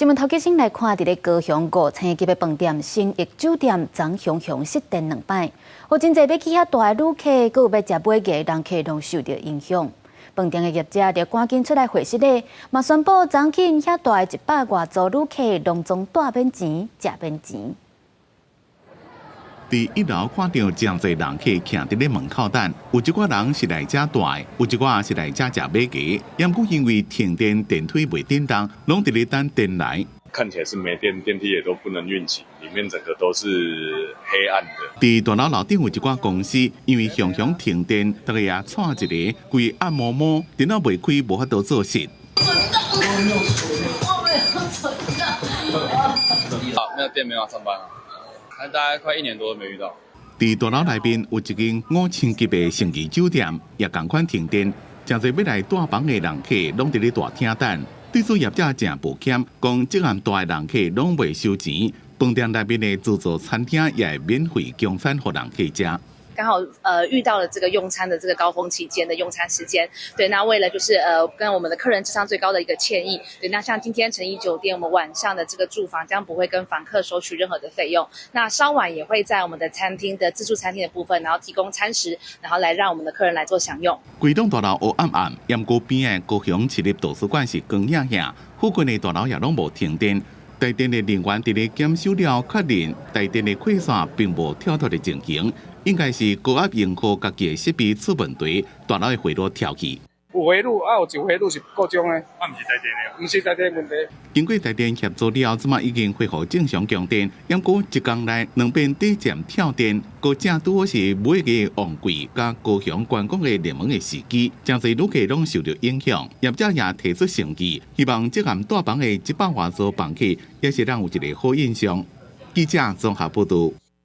新聞頭起先來看，佇咧高雄五星級的飯店誠逸酒店，昨雄雄失電兩擺，予真濟欲去遐蹛的旅客，閣有欲食尾牙的人客，攏受著影響。飯店的業者著趕緊出來回釋咧，嘛宣布昨去遐蹛的一百外組旅客，攏總蹛免錢，食免錢。佇一樓看著誠濟人客徛佇咧門口等，有一寡人是來遮蹛，有一寡是來遮食尾牙。毋過因為停電，電梯袂振動，攏佇咧等電來。看起來是沒電，電梯也都不能運行，裡面整個都是黑暗的。佇大樓樓頂有一寡公司，因為常常停電，逐家也掣一个，規暗暛暛，電腦袂開，無法度做事。我沒有存到。好，沒有電沒法上班啊，大概快一年多都沒遇到。佇大樓內面有一間五星級的誠怡酒店，也仝款停電，誠濟欲來蹛房的人客攏佇咧大廳等。對此業者誠抱歉，講這暗蹛的人客攏袂收錢，飯店內面的自助餐廳也會免費供餐予人客食。剛好遇到了這個用餐的這個高峰期間的用餐時間，對，那為了就是跟我們的客人致上最高的一個歉意，對，那像今天誠怡酒店，我們晚上的這個住房將不會跟房客收取任何的費用，那稍晚也會在我們的餐廳的自助餐廳的部分，然後提供餐食，然後來讓我們的客人來做享用。規棟大樓烏暗暗，毋過邊的高雄市立圖書館是光影影，附近的大樓也攏無停電。台電的人員佇咧檢修了確認，台電的氣線並無跳脫的情形。應該是高壓用戶家己的設備出問題，大樓的回路跳去。有回路啊，有一回路是故障的。啊，毋是台電的，毋是台電問題。經過台電協助了後，這馬已經恢復正常供電。毋過一工內兩遍短暫跳電，閣正拄好是尾牙旺季佮高雄觀光的熱門的時機，誠濟旅客攏受著影響。業者也提出誠意，希望這暗蹛房的一百外組房客，也是會當有一个好印象。記者綜合報導。